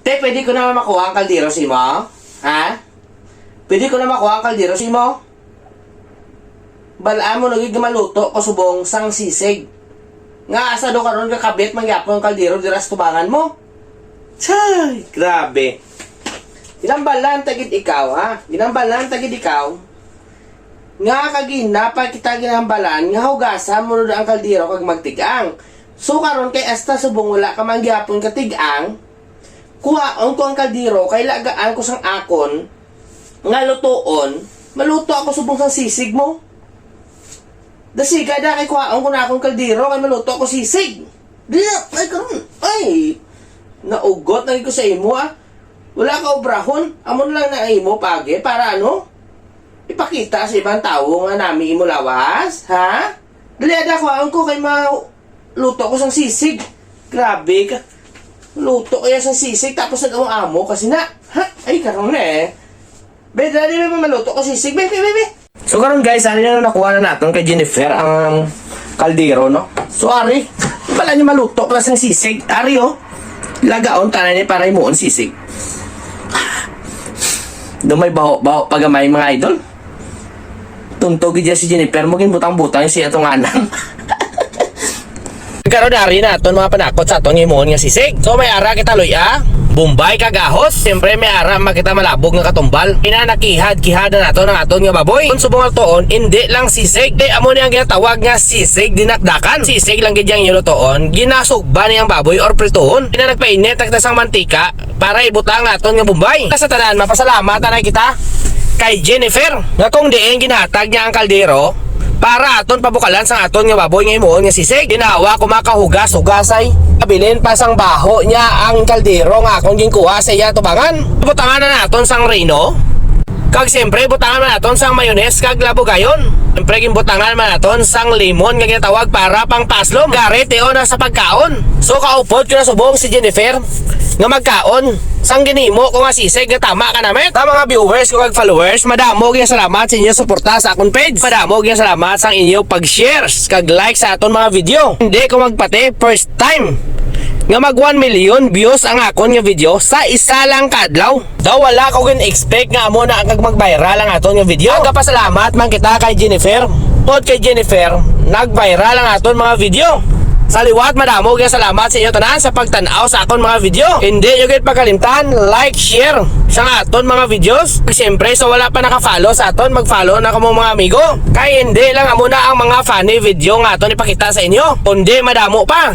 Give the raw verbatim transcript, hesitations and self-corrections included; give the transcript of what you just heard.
Te, pwede ko na makuha ang kaldero sa imo? Ha? Pwede ko na makuha ang kaldero sa imo? Balaan mo na gid nga maluto ko subong sang sisig. Nga asa do karon kakabit man gyapon ang kaldero dira sa tubangan mo? Chay, grabe. Ginambalan ta gid ikaw, ha? Ginambalan ta gid ikaw. Nga kagina pa kita ginambalan nga hugasan mo na ang kaldero kag magtig-ang. So karon kay hasta subong wala ka man gyapon katig-ang, kuhaon ko ang kaldero kay lagaan ko sang akon nga lutoon, maluto ako subong sang sisig mo. Dasiga da kay kuhaon ko na akong kaldero kay maluto ako sisig. Dili, ay karon, ay, naugot na gid ko sa imo, ah. Wala ka obrahon, amo na lang na imo pagi para ano? Ipakita sa ibang tawo nga nami imo lawas, ha? Dali ada, kuhaon ko kay maluto ko sang sisig. Grabe ka. Luto kaya sang sisig tapos nag-amo-amo kasi na. Ha? Ay, karon na eh. Be, dali, be, be, maluto ko sisig. Be, be, be, be. So karon guys, ari na nakuha na naton kay Jennifer ang kaldero, no? So ari, wala niya maluto pa sang sisig. Ari, oh. Lagaon tanan ni para himuon sisig. Do may baho-baho pa gamay, mga idol. Tunto gid ya si Jennifer mo ginbutang-butang siya tong anang. Karon ari na aton mga panakot sa aton himuon nga sisig. So may ara kita luya, bombay kag ahos. Siyempre may ara man kita malabog nga katumbal. Ina nakihad-kihad na naton ang aton nga baboy. Kung subong nga tuon, indi lang sisig. Di amo ni ang ginatawag nga sisig dinakdakan. Sisig lang gid yang inyo lutoon. Ginasugba ni ang baboy or prituhon. Ina nagpainit na kita sang mantika para ibutang naton nga bombay. Sa tanan, mapasalamat na kita kay Jennifer nga kung diin ginhatag niya ang kaldero para aton pabukalan sang aton nga baboy nga himuon nga sisig. Ginawa ko makahugas-hugasay. Abilin pa sang baho niya ang kaldero nga akon ginkuha sa iya tubangan. Butangan na naton sang rino. Kag siyempre, butangan man naton sang mayonnaise kag labugayon. Siyempre, ginbutangan man naton sang limon nga ginatawag para pang paslom. Gari, tion na sa pagkaon. So, kaupod ko na subong si Jennifer nga magkaon sang ginhimo ko nga sisig nga tama ka namit. Sa mga viewers ko kag followers, madamo gyud salamat sa inyo suporta sa akon page. Madamo gyud salamat sa inyo pag-share kag like sa aton mga video. Hindi ko magpati, first time nga mag one million views ang akon nga video sa isa lang ka adlaw. Daw wala ko gin-expect nga amo na ang mag-viral ang aton nga video. Nagapasalamat man kita kay Jennifer. Tod kay Jennifer, nag-viral ang aton mga video. Sa liwat, madamo gyud salamat sa inyo tanan sa pagtan-aw sa akon mga video. Hindi nyo gid pagkalimtan, like, share sa aton mga videos. Siyempre, sa wala pa naka-follow sa aton, mag-follow na kamo, mga amigo. Kay hindi lang amo na ang mga funny video nga aton ipakita sa inyo, kundi madamo pa.